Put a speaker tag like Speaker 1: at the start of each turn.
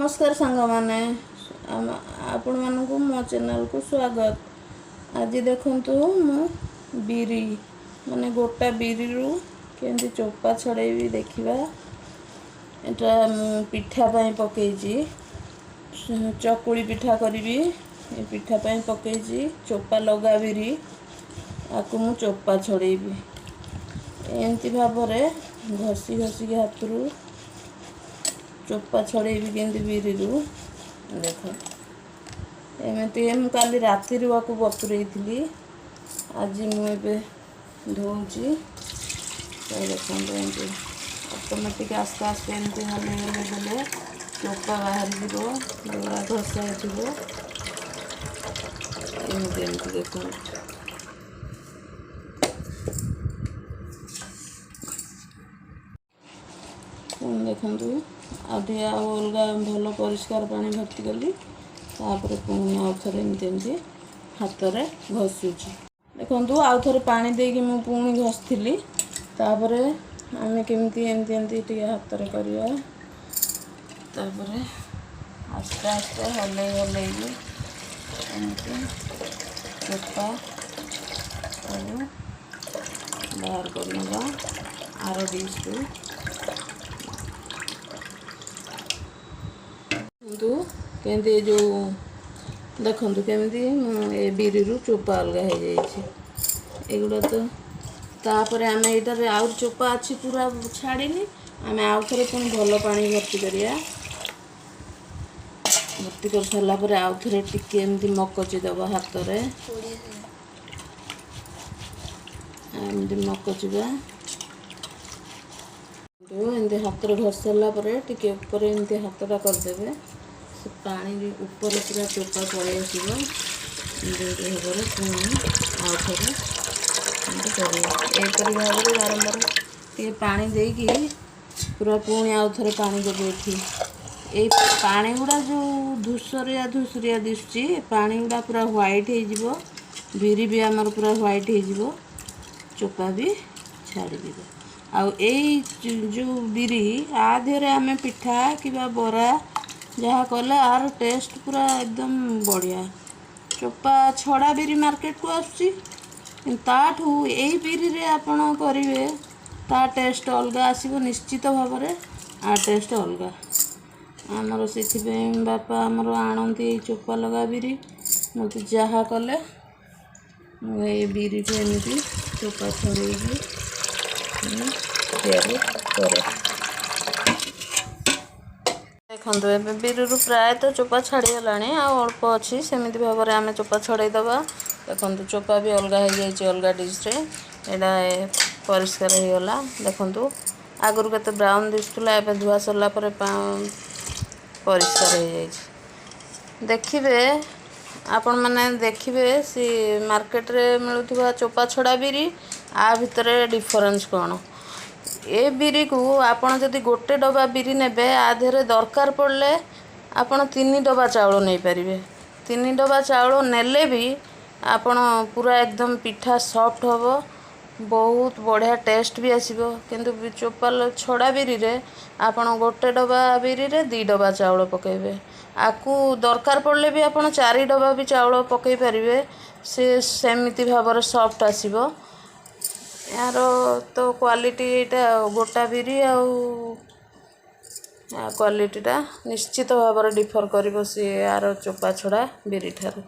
Speaker 1: ନମସ୍କାର ସାଙ୍ଗମାନେ, ଆପଣମାନଙ୍କୁ ମୋ ଚ୍ୟାନେଲକୁ ସ୍ୱାଗତ। ଆଜି ଦେଖନ୍ତୁ, ମୁଁ ବିରି ମାନେ ଗୋଟା ବିରିରୁ କେମିତି ଚୋପା ଛଡ଼େଇବି ଦେଖିବା। ଏଇଟା ମୁଁ ପିଠା ପାଇଁ ପକେଇଛି, ଚକୁଳି ପିଠା କରିବି। ଏ ପିଠା ପାଇଁ ପକେଇଛି ଚୋପା ଲଗା ବିରି। ଆକୁ ମୁଁ ଚୋପା ଛଡ଼େଇବି। ଏମିତି ଭାବରେ ଘଷି ଘଷିକି ହାତରୁ ଚୋପା ଛଡ଼େଇବି କେମିତି ବିରିରୁ ଦେଖ। ଏମିତି ମୁଁ କାଲି ରାତିରୁ ଆକୁ ବତୁରେଇଥିଲି, ଆଜି ମୁଁ ଏବେ ଧୋଉଛି। ତ ଦେଖନ୍ତୁ, ଏମିତି ଅଟୋମେଟିକ୍ ଆସ୍ତେ ଆସ୍ତେ ଏମିତି ହଲେଇ ହଲେଇ ଦେଲେ ଚୋପା ବାହାରିଯିବ ଯେଉଁଗୁଡ଼ା ଘଷା ହେଇଥିବ। ଏମିତି ଏମିତି ଦେଖନ୍ତୁ। ପୁଣି ଦେଖନ୍ତୁ, ଆଉ ଟିକେ ଆଉ ଅଲଗା ଭଲ ପରିଷ୍କାର ପାଣି ଭର୍ତ୍ତି କଲି। ତାପରେ ପୁଣି ଆଉ ଥରେ ଏମିତି ଏମିତି ହାତରେ ଘଷୁଛି। ଦେଖନ୍ତୁ, ଆଉ ଥରେ ପାଣି ଦେଇକି ମୁଁ ପୁଣି ଘଷିଥିଲି। ତାପରେ ଆମେ କେମିତି ଏମିତି ଏମିତି ଟିକେ ହାତରେ କରିବା। ତାପରେ ଆସ୍ତେ ଆସ୍ତେ ହଲେଇ ହଲେଇକି ଏମିତି ଚୋପା ସବୁ ବାହାର କରିନେବା ଆର ଡିସ୍ରୁ। ଦେଖନ୍ତୁ କେମିତି, ଏ ଯେଉଁ ଦେଖନ୍ତୁ କେମିତି ଏ ବିରିରୁ ଚୋପା ଅଲଗା ହେଇଯାଇଛି ଏଗୁଡ଼ା ତ। ତାପରେ ଆମେ ଏଇଟାରେ ଆହୁରି ଚୋପା ଅଛି, ପୁରା ଛାଡ଼ିନି। ଆମେ ଆଉ ଥରେ ପୁଣି ଭଲ ପାଣି ଭର୍ତ୍ତି କରିବା। ଭର୍ତ୍ତି କରିସାରିଲା ପରେ ଆଉ ଥରେ ଟିକେ ଏମିତି ମକଚି ଦେବା ହାତରେ, ଏମିତି ମକଚିବା। ଏମିତି ହାତରେ ଘଷି ସାରିଲା ପରେ ଟିକେ ଉପରେ ଏମିତି ହାତଟା କରିଦେବେ, ସେ ପାଣି ଉପରେ ପୁରା ଚୋପା ପଳେଇ ଆସିବ। ଏମିତି ଭାବରେ ପୁଣି ଆଉ ଥରେ ଏମିତି କରିବେ। ଏହିପରି ଭାବରେ ବାରମ୍ବାର ଟିକେ ପାଣି ଦେଇକି ପୁରା ପୁଣି ଆଉ ଥରେ ପାଣି ଦେବେ ଏଠି। ଏଇ ପାଣି ଗୁଡ଼ା ଯେଉଁ ଧୂସରିଆ ଧୂସରିଆ ଦିଶୁଛି, ପାଣି ଗୁଡ଼ା ପୁରା ହ୍ୱାଇଟ୍ ହେଇଯିବ। ବିରି ବି ଆମର ପୁରା ହ୍ୱାଇଟ୍ ହେଇଯିବ, ଚୋପା ବି ଛାଡ଼ିଯିବ। ଆଉ ଏଇ ଯେଉଁ ବିରି ଆ ଦେହରେ ଆମେ ପିଠା କିମ୍ବା ବରା ଯାହା କଲେ ଆର ଟେଷ୍ଟ ପୁରା ଏକଦମ ବଢ଼ିଆ। ଚୋପା ଛଡ଼ା ବିରି ମାର୍କେଟକୁ ଆସୁଛି, ତାଠୁ ଏଇ ବିରିରେ ଆପଣ କରିବେ, ତା ଟେଷ୍ଟ ଅଲଗା ଆସିବ ନିଶ୍ଚିତ ଭାବରେ। ଆ ଟେଷ୍ଟ ଅଲଗା ଆମର। ସେଥିପାଇଁ ବାପା ଆମର ଆଣନ୍ତି ଏଇ ଚୋପା ଲଗା ବିରି। ମୋତେ ଯାହା କଲେ ମୁଁ ଏଇ ବିରିକୁ ଏମିତି ଚୋପା ଛଡ଼େଇକି ତିଆରି କରେ। ଦେଖନ୍ତୁ, ଏବେ ବିରିରୁ ପ୍ରାୟତଃ ଚୋପା ଛାଡ଼ିଗଲାଣି, ଆଉ ଅଳ୍ପ ଅଛି। ସେମିତି ଭାବରେ ଆମେ ଚୋପା ଛଡ଼େଇ ଦେବା। ଦେଖନ୍ତୁ, ଚୋପା ବି ଅଲଗା ହେଇଯାଇଛି ଅଲଗା ଡିସ୍ରେ। ଏଇଟା ପରିଷ୍କାର ହେଇଗଲା। ଦେଖନ୍ତୁ, ଆଗରୁ କେତେ ବ୍ରାଉନ୍ ଦିଶୁଥିଲା, ଏବେ ଧୁଆ ସରିଲା ପରେ ପରିଷ୍କାର ହେଇଯାଇଛି। ଦେଖିବେ ଆପଣମାନେ, ଦେଖିବେ ସେ ମାର୍କେଟରେ ମିଳୁଥିବା ଚୋପା ଛଡ଼ା ବିରି ଆ ଭିତରେ ଡିଫରେନ୍ସ କ'ଣ। ଏ ବିରିକୁ ଆପଣ ଯଦି ଗୋଟେ ଡବା ବିରି ନେବେ, ଆ ଦେହରେ ଦରକାର ପଡ଼ିଲେ ଆପଣ 3 ଡବା ଚାଉଳ ନେଇପାରିବେ। 3 ଡବା ଚାଉଳ ନେଲେ ବି ଆପଣ ପୁରା ଏକଦମ ପିଠା ସଫ୍ଟ ହେବ, ବହୁତ ବଢ଼ିଆ ଟେଷ୍ଟ ବି ଆସିବ। କିନ୍ତୁ ଚୋପା ଛଡ଼ା ବିରିରେ ଆପଣ ଗୋଟେ ଡବା ବିରିରେ 2 ଡବା ଚାଉଳ ପକାଇବେ। ଆକୁ ଦରକାର ପଡ଼ିଲେ ବି ଆପଣ 4 ଡବା ବି ଚାଉଳ ପକାଇ ପାରିବେ, ସେ ସେମିତି ଭାବରେ ସଫ୍ଟ ଆସିବ। ଏହାର ତ କ୍ୱାଲିଟି ଏଇଟା ଗୋଟା ବିରି ଆଉ କ୍ୱାଲିଟିଟା ନିଶ୍ଚିତ ଭାବରେ ଡିଫର୍ କରିବ ସିଏ ଆର ଚୋପା ଛଡ଼ା ବିରି ଠାରୁ।